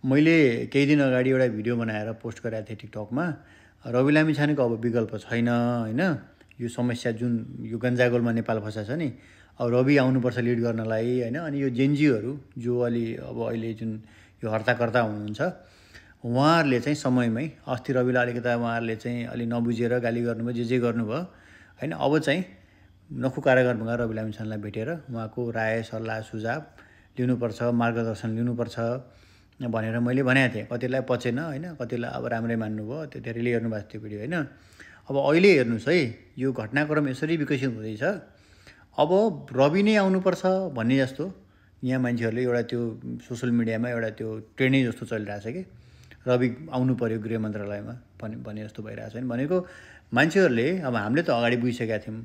मैले केही दिन अगाडि एउटा भिडियो बनाएर पोस्ट गरेको थिएँ टिकटकमा। रवि लामिछानेको अब विकल्प छैन होइन। यो समस्या जुन यो गन्जागोलमा नेपाल फँसा छ नि, अब रवि आउनुपर्छ लिड गर्नलाई होइन। अनि यो जेनजीहरू जो अब अहिले जुन यो हर्ताकर्ता हुनुहुन्छ उहाँहरूले चाहिँ समयमै अस्ति रविलाई अलिकता उहाँहरूले चाहिँ अलि नबुझेर गाली गर्नुभयो, जे गर्नुभयो होइन। अब चाहिँ नखु कारागारमा रवि लामिछानेलाई भेटेर उहाँको राय सल्लाह सुझाव लिनुपर्छ, मार्गदर्शन लिनुपर्छ भनेर मैले भनेको थिएँ। कतिलाई पचेन होइन, कतिलाई अब राम्रै मान्नुभयो, त्यो धेरैले हेर्नुभएको थियो भिडियो होइन। अब अहिले हेर्नुहोस् है, यो घटनाक्रम यसरी विकसित हुँदैछ। अब रवि नै आउनुपर्छ भन्ने जस्तो यहाँ मान्छेहरूले एउटा त्यो सोसियल मिडियामा एउटा त्यो ट्रेन्डै जस्तो चलिरहेछ कि रवि आउनु पर्यो गृह मन्त्रालयमा भने जस्तो भइरहेछ होइन। भनेको मान्छेहरूले अब हामीले त अगाडि बुझिसकेका थियौँ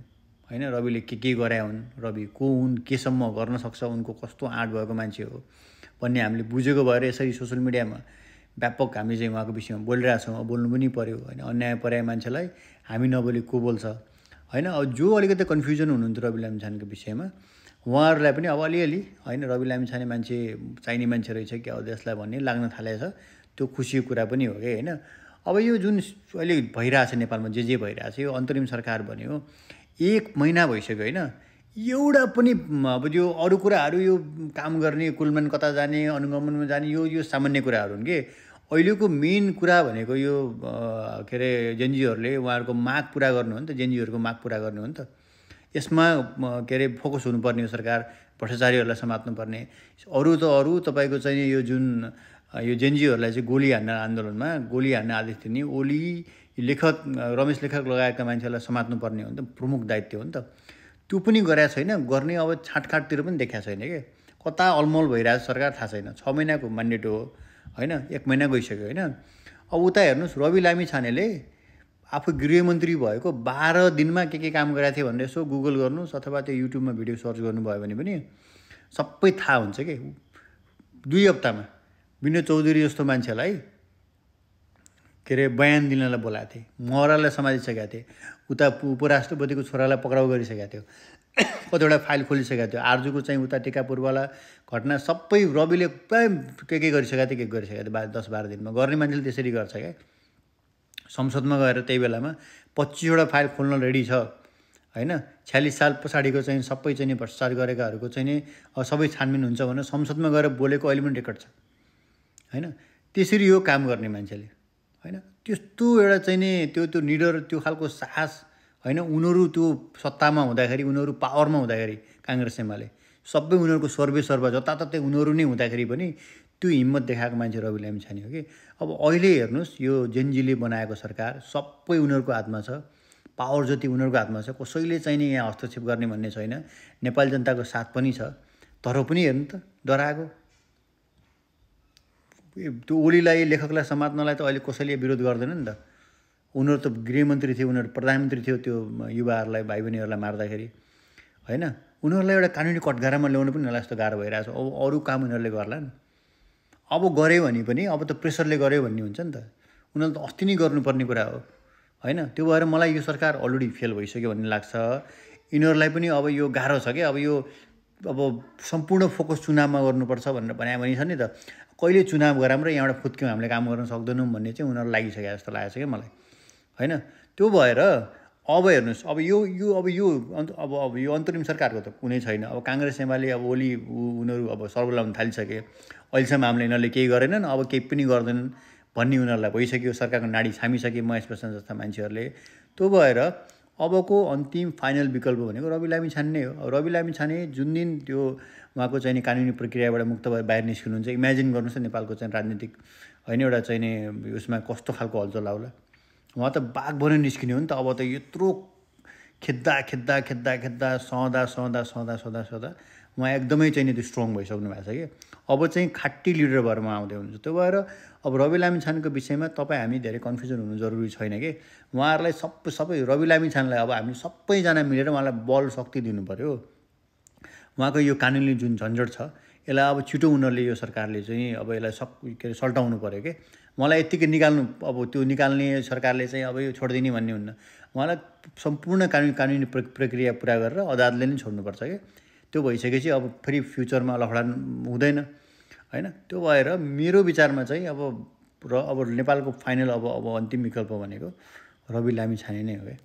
होइन, रविले के गरे हुन्, रवि को हुन्, केसम्म गर्न सक्छ, उनको कस्तो आँट भएको मान्छे हो भन्ने हामीले बुझेको भएर यसरी सोसियल मिडियामा व्यापक हामी चाहिँ उहाँको विषयमा बोलिरहेछौँ। बोल्नु पनि पऱ्यो होइन, अन्याय पर्याय मान्छेलाई हामी नबोली को बोल्छ होइन। अब जो अलिकति कन्फ्युजन हुनुहुन्थ्यो रवि लामिछानेको विषयमा उहाँहरूलाई पनि अब अलिअलि होइन रवि लामिछाने मान्छे चाहिने मान्छे रहेछ क्या हो देशलाई भन्ने लाग्न थालेछ। त्यो खुसीको कुरा पनि हो कि होइन। अब यो जुन अहिले भइरहेछ नेपालमा जे भइरहेछ, यो अन्तरिम सरकार बन्यो 1 महिना भइसक्यो होइन। एउटा पनि अब यो अरू कुराहरू यो काम गर्ने, कुलमान कता जाने, अनुगमनमा जाने, यो सामान्य कुराहरू हुन् कि अहिलेको मेन कुरा भनेको यो के अरे जेनजीहरूले उहाँहरूको माग पुरा गर्नु हो नि त, जेनजीहरूको माग पुरा गर्नु हो नि त। यसमा के अरे फोकस हुनुपर्ने हो सरकार, भ्रष्टाचारीहरूलाई समात्नुपर्ने। अरू तपाईँको चाहिँ यो जुन यो जेनजीहरूलाई चाहिँ गोली हान्न आन्दोलनमा गोली हान्न आदेश दिने ओली लेखक रमेश लेखक लगायतका मान्छेहरूलाई समात्नुपर्ने हो नि त, प्रमुख दायित्व हो नि त। त्यो पनि गरेको छैन, गर्ने अब छाँटकाँटतिर पनि देखाएको छैन कि कता अलमल भइरहेको सरकार थाहा छैन। 6 महिनाको म्यान्डेट हो होइन, 1 महिना गइसक्यो होइन। अब उता हेर्नुहोस् रवि लामिछानेले आफू गृहमन्त्री भएको 12 दिनमा के काम गरेको थियो भनेर यसो गुगल गर्नुहोस् अथवा त्यो युट्युबमा भिडियो सर्च गर्नुभयो भने पनि सबै थाहा हुन्छ कि 2 हप्तामा विनोद चौधरी जस्तो मान्छेलाई के अरे बयान दिनलाई बोलाएको थिएँ, महरालाई समातिसकेका थिएँ, उता उपराष्ट्रपतिको छोरालाई पक्राउ गरिसकेका थियो, कतिवटा फाइल खोलिसकेका थियो, आर्जुको चाहिँ उता टिकापुरवाला घटना सबै रविले के गरिसकेका थिए, के गरिसकेका थिए 10-12 दिनमा। गर्ने मान्छेले त्यसरी गर्छ क्या। संसदमा गएर त्यही बेलामा 25वटा फाइल खोल्न रेडी छ होइन। 46 साल पछाडिको चाहिँ सबै चाहिँ भ्रष्टाचार गरेकाहरूको चाहिँ नि सबै छानबिन हुन्छ भनेर संसदमा गएर बोलेको अहिले पनि रेकर्ड छ होइन। त्यसरी यो काम गर्ने मान्छेले होइन, त्यस्तो एउटा चाहिँ नि त्यो निडर, त्यो खालको साहस होइन। उनीहरू त्यो सत्तामा हुँदाखेरि, उनीहरू पावरमा हुँदाखेरि काङ्ग्रेस एमाले सबै उनीहरूको सर्वेसर्वा जताततै उनीहरू नै हुँदाखेरि पनि त्यो हिम्मत देखाएको मान्छे रवि लामिछाने हो कि। अब अहिले हेर्नुहोस् यो जेनजीले बनाएको सरकार सबै उनीहरूको हातमा छ, पावर जति उनीहरूको हातमा छ। कसैले चाहिँ नि यहाँ हस्तक्षेप गर्ने भन्ने छैन, नेपाली जनताको साथ पनि छ। तर पनि हेर्नु त डराएको त्यो ओलीलाई लेखकलाई समात्नलाई त अहिले कसैले विरोध गर्दैन नि त। उनीहरू त गृहमन्त्री थियो, उनीहरू प्रधानमन्त्री थियो त्यो युवाहरूलाई भाइ बहिनीहरूलाई मार्दाखेरि होइन। उनीहरूलाई एउटा कानुनी कटघरामा ल्याउनु पनि नला जस्तो गाह्रो भइरहेछ। अब अरू काम उनीहरूले गर्लान्, अब गऱ्यो भने पनि अब त प्रेसरले गऱ्यो भन्ने हुन्छ नि त। उनीहरूले त अस्ति नै गर्नुपर्ने कुरा हो होइन। त्यो भएर मलाई यो सरकार अलरेडी फेल भइसक्यो भन्ने लाग्छ। यिनीहरूलाई पनि अब यो गाह्रो छ क्या। अब सम्पूर्ण फोकस चुनावमा गर्नुपर्छ भनेर भने छ नि त। कहिले चुनाव गराम र यहाँबाट फुत्क्यौँ, हामीले काम गर्न सक्दैनौँ भन्ने चाहिँ उनीहरू लागिसक्यो जस्तो लागेको छ क्या मलाई होइन। त्यो भएर अब हेर्नुहोस् अब यो अन्तरिम सरकारको त कुनै छैन। अब काङ्ग्रेस एमाले अब ओली उनीहरू अब सर्वलाउन थालिसके। अहिलेसम्म हामीले यिनीहरूले केही गरेनन्, अब केही पनि गर्दैनन् भन्ने उनीहरूलाई भइसक्यो। सरकारको नाडी छामिसके महेश प्रसाद जस्ता मान्छेहरूले। त्यो भएर अबको अन्तिम फाइनल विकल्प भनेको रवि लामिछाने नै हो। रवि लामिछाने जुन दिन त्यो उहाँको चाहिँ नि कानुनी प्रक्रियाबाट मुक्त भएर बाहिर निस्किनुहुन्छ, इमेजिन गर्नुहोस् न नेपालको चाहिँ राजनीतिक होइन एउटा चाहिँ नि उसमा कस्तो खालको हलचल आउला। उहाँ त बाघ बनेर निस्किने हो नि त। अब त यत्रो खेद्दा सहदा उहाँ एकदमै चाहिँ नि त्यो स्ट्रङ भइसक्नु भएको छ कि अब चाहिँ खाटी लिडर भएर उहाँ आउँदै हुनुहुन्छ। त्यो भएर अब रवि लामिछानेको विषयमा तपाईँ हामी धेरै कन्फ्युजन हुनु जरुरी छैन कि। उहाँहरूलाई सबै रवि लामिछानेलाई अब हामी सबैजना मिलेर उहाँलाई बल शक्ति दिनु पऱ्यो। उहाँको यो कानुनी जुन झन्झट छ यसलाई अब छिटो उनीहरूले यो सरकारले चाहिँ अब यसलाई के अरे सल्टाउनु पऱ्यो कि। उहाँलाई यत्तिकै निकाल्नु, अब त्यो निकाल्ने सरकारले चाहिँ अब यो छोडिदिने भन्ने हुन्न। उहाँलाई सम्पूर्ण कानुनी प्रक्रिया पुरा गरेर अदालतले नै छोड्नुपर्छ कि। त्यो भइसकेपछि अब फेरि फ्युचरमा लफडा हुँदैन। होइन। त्यो भएर मेरो विचारमा चाहिँ अब नेपालको फाइनल अब अन्तिम विकल्प भनेको रवि लामिछाने नै हो क्या।